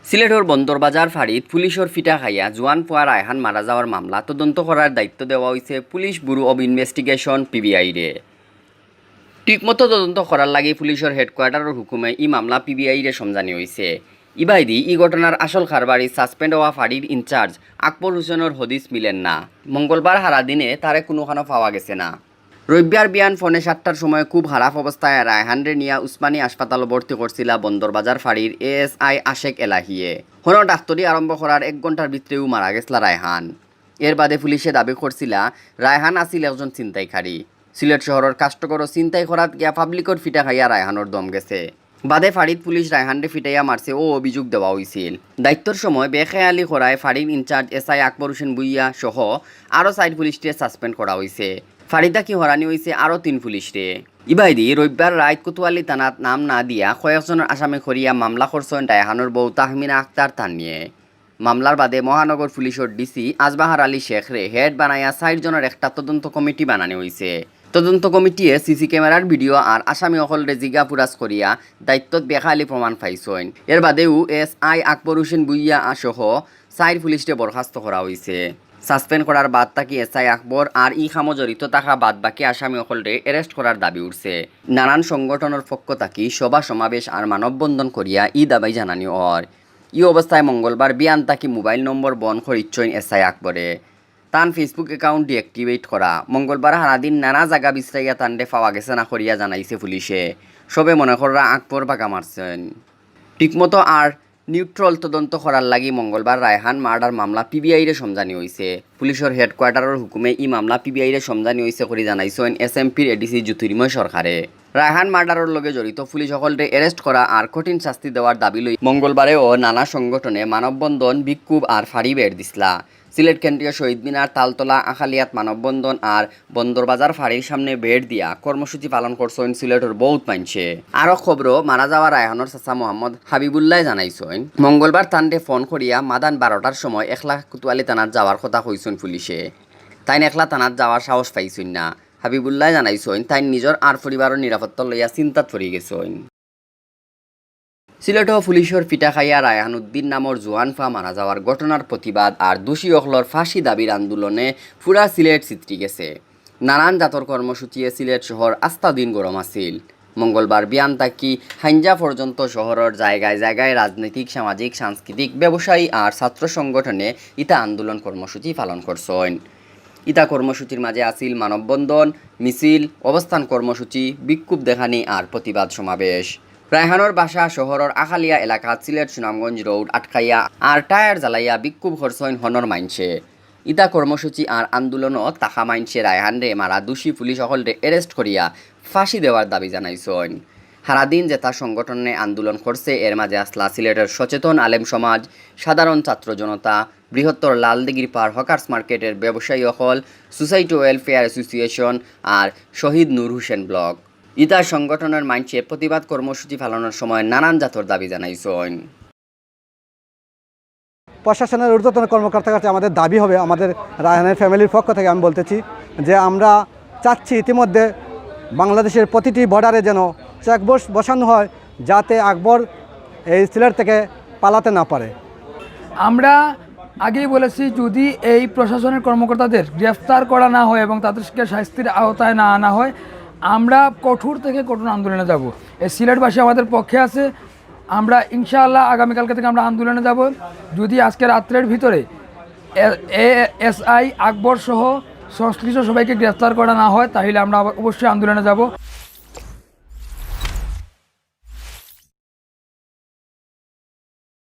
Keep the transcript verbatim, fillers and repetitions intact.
সিলেটর বন্দরবাজার ফাঁড়িত পুলিশর ফিটা খাইয়া জুয়ান ফুয়া রায়হান মারা যাওয়ার মামলা তদন্ত করার দায়িত্ব দেওয়া অইছে police bureau of investigation, PBI রে। ঠিকমতো তদন্ত করার লাগি পুলিশর হেডকোয়ার্টারর হুকুমে ই মামলা পিবিআই রে সমজানি অইছে। ইবায়দি ই ঘটনার আসল কারবারি সাসপেন্ড অওয়া ফাঁড়ির ইনচার্জ আকবর হোসেনর হদিস মিলের না। মঙ্গলবার হারাদিনে তারে কুনুখানো পাওয়া গেছে না। রবিবার বিয়ান পৌনে সাতটার সময় খুব খারাপ অবস্থায় রায়হানরে নিয়া উসমানী হাসপাতালো ভর্তি করছিলা বন্দরবাজার ফাঁড়ির এএসআই আশেক এলাহিয়ে। হনো ডাক্তরি আরম্ভ করার এক ঘন্টার ভিতরেউ মারা গেছলা রায়হান। এর বাদে পুলিশে দাবি করছিলা রায়হান আছিল একজন ছিনতাইকারী। সিলেট শহরর কাষ্টগরো ছিনতাই করাত গিয়া পাবলিকর ফিটা খাইয়া রায়হানর দম গেছে। বাদে ফাঁড়িত পুলিশ রায়হানরে ফিটাইয়া মারছে অউ অভিযোগ দেওয়া অইছিল। দায়িত্বর সময় বেখেয়ালি করায় ফাঁড়ির ইনচার্জ এসআই আকবর হোসেন ভুইয়া সহ আরো চাইর পুলিশরে সাসপেন্ড করা অইছে। ফাঁড়ি থাকি হরানি অইছে আরো তিন পুলিশরে। ইবায়দি রবিবার রাইত কোতোয়ালি থানাত নাম না দিয়া কয়েকজনর আসামি করিয়া মামলা করছইন রায়হানর বউ তাহমিনা আক্তার তানিয়ে। মামলার বাদে মহানগর পুলিশর ডিসি আজবাহার আলী শেখরে হেড বানাইয়া চাইর জনর একটা তদন্ত কমিটি বানানি অইছে। তদন্ত কমিটিয়ে সিসি ক্যামেরার ভিডিও আর আসামি অকলরে জিগা পুরাস করিয়া দায়িত্বত বেখেয়ালি প্রমাণ পাইছইন। এর বাদেউ এসআই আকবর হোসেন ভুইয়া সহ চাইর পুলিশরে বরখাস্ত করা অইছে। সাসপেন্ড করার বাদ থাকি এসআই আকবর আর ই কামো জড়িত থাকা বাদ বাকি আসামি অকলরে অ্যারেস্ট করার দাবি উঠছে। নানান সংগঠনর পক্ষ থাকি সভা সমাবেশ আর মানববন্ধন করিয়া ই দাবি জানানি অর। ই অবস্থায় মঙ্গলবার বিয়ান থাকি মোবাইল নম্বর বন্ধ করিচ্ছইন এসআই আকবরে। তান Facebook অ্যাকাউন্ট ডিঅ্যাক্টিভেট করা। মঙ্গলবার হারাদিন নানা জাগা বিছরাইয়া তানরে পাওয়া গেছে না করিয়া জানাইছে পুলিশে। সবে মনে কররা আকবর বাগা মারছইন। ঠিকমতো আর নিউট্রাল তদন্ত করার লাগি মঙ্গলবার রায়হান মার্ডার মামলা পিবিআই রে সমজানি অইছে। পুলিশর হেডকোয়ার্টারর হুকুমে ই মামলা পিবিআই রে সমজানি অইছে করি জানাইছইন এসএমপির এডিসি জ্যোতির্ময় সরকারে। রায়হান মার্ডারর লগে জড়িত পুলিশ অকলরে অ্যারেস্ট করা আর কঠিন শাস্তি দেওয়ার দাবি লই মঙ্গলবারেও নানা সংগঠনে মানববন্ধন, বিক্ষোভ আর ফাঁড়ি বের দিছলা। সিলেট কেন্দ্রীয় শহীদ মিনার, তালতলা, আখালিয়াত মানববন্ধন আর বন্দরবাজার ফাঁড়ির সামনে বের দিয়া কর্মসূচি পালন করছইন সিলেটর বউত মাইনষে। আরো খবরো মারা যাওয়া রায়হানর চাচা মোহাম্মদ হাবিবুল্লায় জানাইছইন, মঙ্গলবার তানরে ফোন করিয়া মাদান বারোটার সময় একলা কোতোয়ালি থানাত যাওয়ার কথা কইছইন পুলিশে। তাইন একলা থানাত যাওয়ার সাহস পাইছইন না। হাবিবুল্লায় জানাইছইন, তাইন নিজর আর পরিবারর নিরাপত্তা লইয়া চিন্তাত পড়ি গেছইন। সিলেটো পুলিশর ফিটা খাইয়া রায়হান উদ্দিন নামর জুয়ান ফুয়া মারা যাওয়ার ঘটনার প্রতিবাদ আর দোষী অকলর ফাঁসি দাবির আন্দোলনে পুরা সিলেট ছিতরি গেছে। নানান জাতর কর্মসূচিয়ে সিলেট শহর আস্তা দিন গরম আছিল। মঙ্গলবার বিয়ান থাকি হাইঞ্জা পর্যন্ত শহরর জাগায় জাগায় রাজনৈতিক, সামাজিক, সাংস্কৃতিক, ব্যবসায়ী আর ছাত্র সংগঠনে ইতা আন্দোলন কর্মসূচি পালন করছইন। ইতা কর্মসূচির মাঝে আছিল মানববন্ধন, মিছিল, অবস্থান কর্মসূচি, বিক্ষোভ দেখানি আর প্রতিবাদ সমাবেশ। রায়হানর বাসা শহরর আখালিয়া এলাকাত সিলেট সুনামগঞ্জ রোড আটকাইয়া আর টায়ার জ্বালাইয়া বিক্ষোভ করছইন হনর মাইনষে। ইতা কর্মসূচি আর আন্দোলনো থাকা মাইনষে রায়হানরে মারা দোষী পুলিশ অকলরে অ্যারেস্ট করিয়া ফাঁসি দেওয়ার দাবি জানাইছইন। হারাদিন যেতা সংগঠনে আন্দোলন করছে, এর মাঝে আছলা সিলেটর সচেতন আলেম সমাজ, সাধারণ ছাত্র জনতা, বৃহত্তর লালদিঘির পাড় হকার্স মার্কেটর ব্যবসায়ী অকল, সোসাইটি ওয়েলফেয়ার অ্যাসোসিয়েশন আর শহীদ নূর হোসেন ব্লক। ইতা সংগঠনর মাইনষে প্রতিবাদ কর্মসূচি পালনর সময় নানান জাতর দাবি জানাইছইন। প্রশাসনের ঊর্ধ্বতন কর্মকর্তার কাছে আমাদের দাবি হবে, আমাদের রায়হানের ফ্যামিলির পক্ষ থেকে আমি বলতেছি যে আমরা চাচ্ছি ইতিমধ্যে বাংলাদেশের প্রতিটি বর্ডারে যেন চেকপোস্ট বসানো হয়, যাতে আকবর এই সিলেট থেকে পালাতে না পারে। আমরা আগেই বলেছি, যদি এই প্রশাসনের কর্মকর্তাদের গ্রেফতার করা না হয় এবং তাদেরকে শাস্তির আওতায় না আনা হয়, আমরা কঠোর থেকে কঠোর আন্দোলনে যাব। এই সিলেটবাসী আমাদের পক্ষে আছে। আমরা ইনশাআল্লাহ আগামীকালকে থেকে আমরা আন্দোলনে যাব। যদি আজকে রাত্রের ভিতরে এএসআই আকবর সহ সংশ্লিষ্ট সবাইকে গ্রেফতার করা না হয়, তাহলে আমরা অবশ্যই আন্দোলনে যাব।